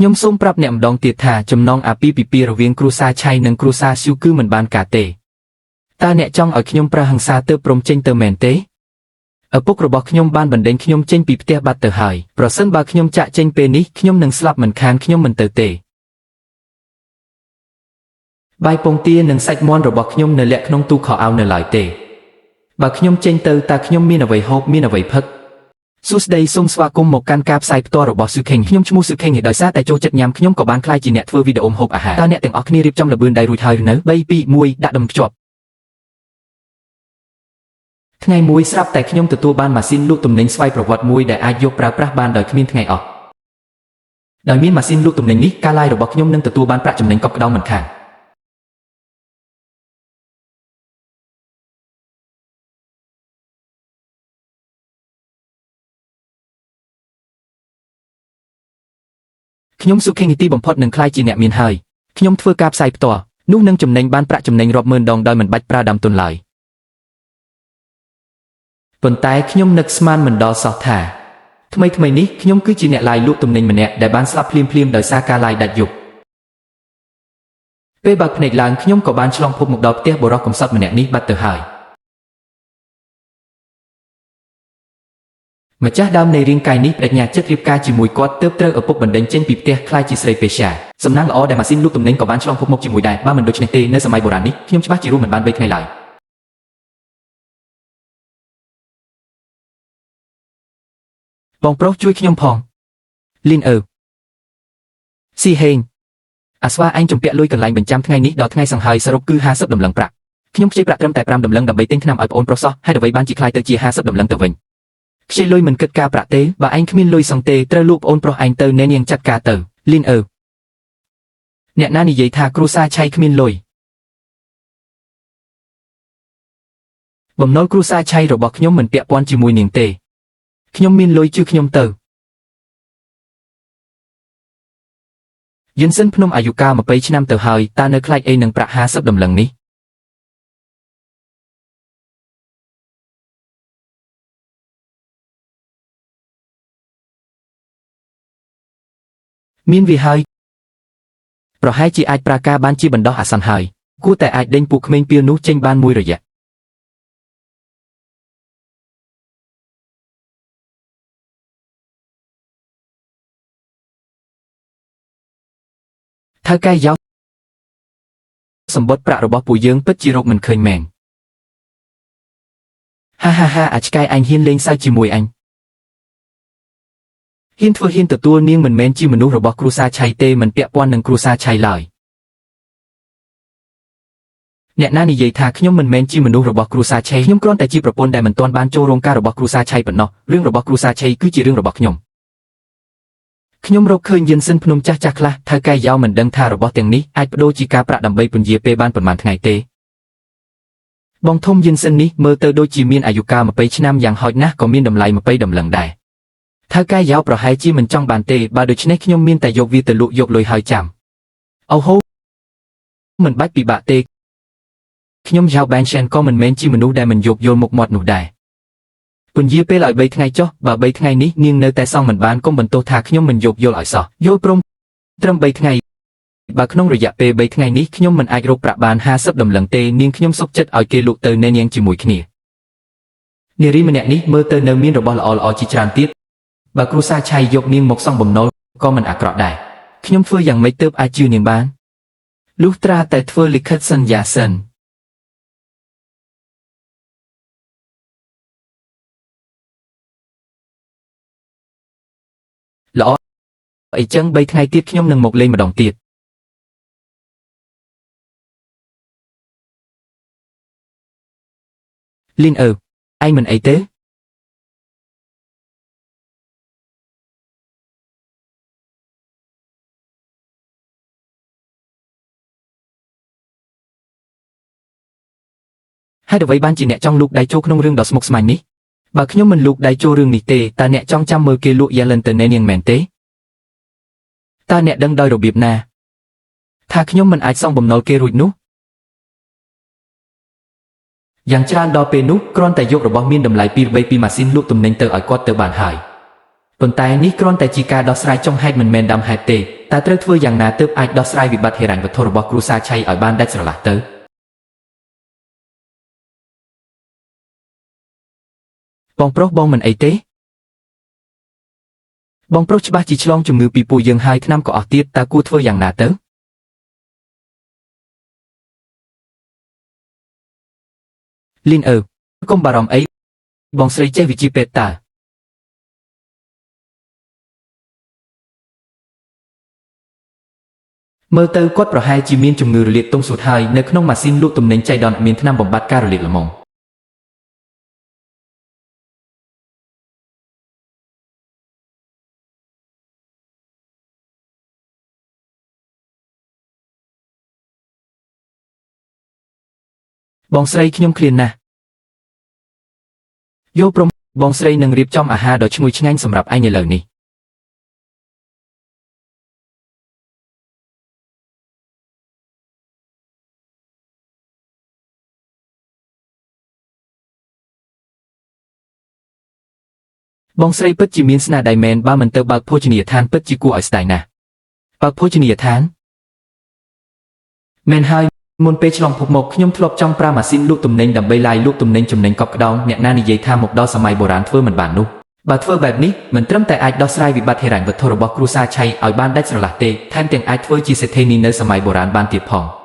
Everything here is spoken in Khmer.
ខ្ញុំសូមប្រាប់អ្នកម្ដងទៀតថាចំណងអាពាហ៍ពិពាហ៍រវាងគ្រួសារឆៃនិងគ្រួសារស៊ូគឺមិនបានការទេតើអ្នកចង់ឲ្យខ្ញុំប្រើហិង្សាទើបព្រមចេញទៅមែនទេឪពុករបស់ខ្ញុំបានបណ្ដេញខ្ញុំចេញពីផ្ទះបាត់ទៅហើយប្រសិនបើខ្ញុំចាក់ចេញពេលនេះខ្ញុំនឹងស្លាប់មិនខានខ្ញុំមិនទៅទេបាយពងទានិងសាច់មាន់របស់ខ្ញុំនៅលាក់ក្នុងទូខោអាវនៅឡើយទេបើខ្ញុំចេញទៅតើខ្ញុំមានអ្វីហូបមានអ្វីផឹកសួស្តីសូមស្វាគមន៍មកកាន់ការផ្សាយផ្ទាល់របស់ស៊ូខេងខ្ញុំឈ្មោះស៊ូខេងហើយដោយសារតែចូលចិត្តញ៉ាំខ្ញុំក៏បានក្លាយជាអ្នកធ្វើវីដេអូម្ហូបអាហារតើអ្នកទាំងអស់គ្នារៀបចំល្បឿនដៃរួចហើយឬនៅ3 2 1ដាក់ដុំភ្ជាប់ថ្ងៃមួយស្រាប់តែខ្ញុំទទួលបានម៉ាស៊ីនលក់ទំនិញស្វ័យប្រវត្តិមួយដែលអាចយកប្រើប្រាស់បានដោយគ្មានថ្ងៃអស់ដោយមានម៉ាស៊ីនលក់ទំនិញនេះការឡាយរបស់ខ្ញុំនឹងទទួលបានប្រាក់ចំណេញកប់ក្តោងមិនខានខ្ញុំសុខេងទីបំផុតនឹងក្លាយជាអ្នកមានហើយខ្ញុំធ្វើការផ្សាយផ្ទាល់នោះនឹងចំណេញបានប្រាក់ចំណេញរាប់ម៉ឺនដងដោយមិនបាច់ប្រើដើមទុនឡើយប៉ុន្តែខ្ញុំនឹកស្មានមិនដល់សោះថាថ្មីៗនេះខ្ញុំគឺជាអ្នកឡាយលក់ទំនិញម្នាក់ដែលបានស្លាប់ភ្លាមៗដោយសារការឡាយដាច់យប់ពេលបើកភ្នែកឡើងខ្ញុំក៏បានឆ្លងភពមកដល់ផ្ទះបុរសកំសត់ម្នាក់នេះបាត់ទៅហើយម្ចាស់ដើមនៃរាងកាយនេះបដិញ្ញាចិត្តរៀបការជាមួយគាត់ទើបត្រូវឪពុកបណ្ដេញចេញពីផ្ទះក្លាយជាស្រីពេស្យាសំណាងល្អដែលម៉ាស៊ីនលក់ទំនិញក៏បានឆ្លងភពមកជាមួយដែរបើមិនដូច្នេះទេនៅសម័យបុរាណនេះខ្ញុំច្បាស់ជារស់មិនបាន3ថ្ងៃឡើយបងប្រុសជួយខ្ញុំផងលីនអឺស៊ីហេងអាស្វាឯងជំពាក់លុយកន្លែងបញ្ចាំថ្ងៃនេះដល់ថ្ងៃសង្ហើយសរុបគឺ50តម្លឹងប្រាក់ខ្ញុំខ្ចីប្រាក់ត្រឹមតែ5តម្លឹងដើម្បីទិញថ្នាំឲ្យប្អូនប្រុសសោះហើយអ្វីបានជាក្លាយទៅជា50តម្លឹងទៅវិញខ្ចីលុយមិនគិតការប្រាក់ទេបើឯងគ្មានលុយសងទេត្រូវលក់ប្អូនប្រុសឯងទៅណែនាងចាត់ការទៅលីនអឺអ្នកណានិយាយថាគ្រួសារឆៃគ្មានលុយបំណុលគ្រួសារឆៃរបស់ខ្ញុំមិនពាក់ព័ន្ធជាមួយនាងទេខ្ញុំមានលុយជឿខ្ញុំទៅយិនសិនភ្នំអាយុកាល20ឆ្នាំទៅហើយតើនៅខ្លាចអីនឹងប្រាក់50តម្លឹងនេះមានវាហើយប្រហែលជាអាចប្រើការបានជាបណ្ដោះអាសន្នហើយគួរតែអាចដេញពួកក្មេងពាលនោះចេញបានមួយរយៈថៅកែយ៉ោសម្បត្តិប្រាក់របស់ពួកយើងពិតជារកមិនឃើញមែនហាហាហាអាចឆ្កែអញហ៊ានលេងសើចជាមួយអញហ៊ានធ្វើហ៊ានទទួលនាងមិនមែនជាមនុស្សរបស់គ្រួសារឆៃទេមិនពាក់ព័ន្ធនឹងគ្រួសារឆៃឡើយអ្នកណានិយាយថាខ្ញុំមិនមែនជាមនុស្សរបស់គ្រួសារឆៃខ្ញុំគ្រាន់តែជាប្រពន្ធដែលមិនទាន់បានចូលរោងការរបស់គ្រួសារឆៃប៉ុណ្ណោះរឿងរបស់គ្រួសារឆៃគឺជារឿងរបស់ខ្ញុំខ្ញុំរកឃើញយិនសិនភ្នំចាស់ៗខ្លះថៅកែយ៉ោមិនដឹងថារបស់ទាំងនេះអាចបដូរជាការប្រាក់ដើម្បីពន្យាពេលបានប៉ុន្មានថ្ងៃទេបងធំយិនសិននេះមើលទៅដូចជាមានអាយុកាល20ឆ្នាំយ៉ាងហោចណាស់ក៏មានតម្លៃ20តម្លឹងដែរថៅកែយ៉ោប្រហែលជាមិនចង់បានទេបើដូច្នេះខ្ញុំមានតែយកវាទៅលក់យកលុយហើយចាំអូហូមិនបាច់ពិបាកទេខ្ញុំយ៉ាវបែនឆែនក៏មិនមែនជាមនុស្សដែលមិនយោគយល់មុខមាត់នោះដែរពន្យាពេលឲ្យ3ថ្ងៃចុះបើ3ថ្ងៃនេះនាងនៅតែសងមិនបានកុំបន្ទោសថាខ្ញុំមិនយោគយល់ឲ្យសោះយល់ព្រមត្រឹម3ថ្ងៃបើក្នុងរយៈពេល3ថ្ងៃនេះខ្ញុំមិនអាចរកប្រាក់បាន50តម្លឹងទេនាងខ្ញុំសុខចិត្តឲ្យគេលក់ទៅណែនាងជាមួយគ្នានារីម្នាក់នេះមើលទៅនៅមានរបស់ល្អៗជាច្រើនទៀតបើគ្រួសារឆៃយកនាងមកសងបំណុលក៏មិនអាក្រក់ដែរខ្ញុំធ្វើយ៉ាងម៉េចទើបអាចជឿនាងបានលុះត្រាតែធ្វើលិខិតសន្យាសិនល្អអីចឹង3ថ្ងៃទៀតខ្ញុំនឹងមកលេងម្ដងទៀតលីនអឺឯងមិនអីទេហេតុអ្វីបានជាអ្នកចង់លូកដៃចូលក្នុងរឿងដ៏ស្មុគស្មាញនេះបើខ្ញុំមិនលូកដៃចូលរឿងនេះទេតើអ្នកចង់ចាំមើលគេលក់យ៉ាលិនទៅណែនាងមែនទេតើអ្នកដឹងដោយរបៀបណាថាខ្ញុំមិនអាចសងបំណុលគេរួចនោះយ៉ាងច្រើនដល់ពេលនោះគ្រាន់តែយករបស់មានតម្លៃ2 3ពីម៉ាស៊ីនលក់ទំនិញទៅឲ្យគាត់ទៅបានហើយ ប៉ុន្តែនេះគ្រាន់តែជាការដោះស្រាយចុងហេតុមិនមែនដើមហេតុទេតើត្រូវធ្វើយ៉ាងណាទើបអាចដោះស្រាយវិបត្តិហិរញ្ញវត្ថុរបស់គ្រួសារឆៃឲ្យបានដាច់ស្រឡះទៅបងប្រុសបងមិនអីទេបងប្រុសច្បាស់ជាឆ្លងជំងឺពីពួកយើងហើយថ្នាំក៏អស់ទៀតតើគួរធ្វើយ៉ាងណាទៅលីនអើកុំបារម្ភអីបងស្រីចេះវិជ្ជាពេទ្យតើមើលទៅគាត់ប្រហែលជាមានជំងឺរលាកទងសួតហើយនៅក្នុងម៉ាស៊ីនលក់ទំនិញចៃដន្យមានថ្នាំបំបត្តិការរលាកល្មមបងស្រីខ្ញុំឃ្លានណាស់យោព្រមបងស្រីនឹងរៀបចំអាហារដ៏ឈ្ងុយឆ្ងាញ់សម្រាប់ឯងឥឡូវនេះបងស្រីពិតជាមានស្នាដៃមែនបើមិនទៅបើកភោជនីយដ្ឋានពិតជាគួរឲ្យស្ដាយណាស់បើកភោជនីយដ្ឋានមែនហើយមុនពេលឆ្លងភពមកខ្ញុំធ្លាប់ចង់ប្រើម៉ាស៊ីនលក់ទំនិញដើម្បីឡាយលក់ទំនិញចំណេញកប់ក្តោងអ្នកណានិយាយថាមកដល់សម័យបុរាណធ្វើមិនបាននោះបើធ្វើបែបនេះមិនត្រឹមតែអាចដោះស្រាយវិបត្តិហិរញ្ញវត្ថុរបស់គ្រួសារឆៃឲ្យបានដាច់ស្រឡះទេថែមទាំងអាចធ្វើជាសេដ្ឋីនីនៅសម័យបុរាណបានទៀតផង។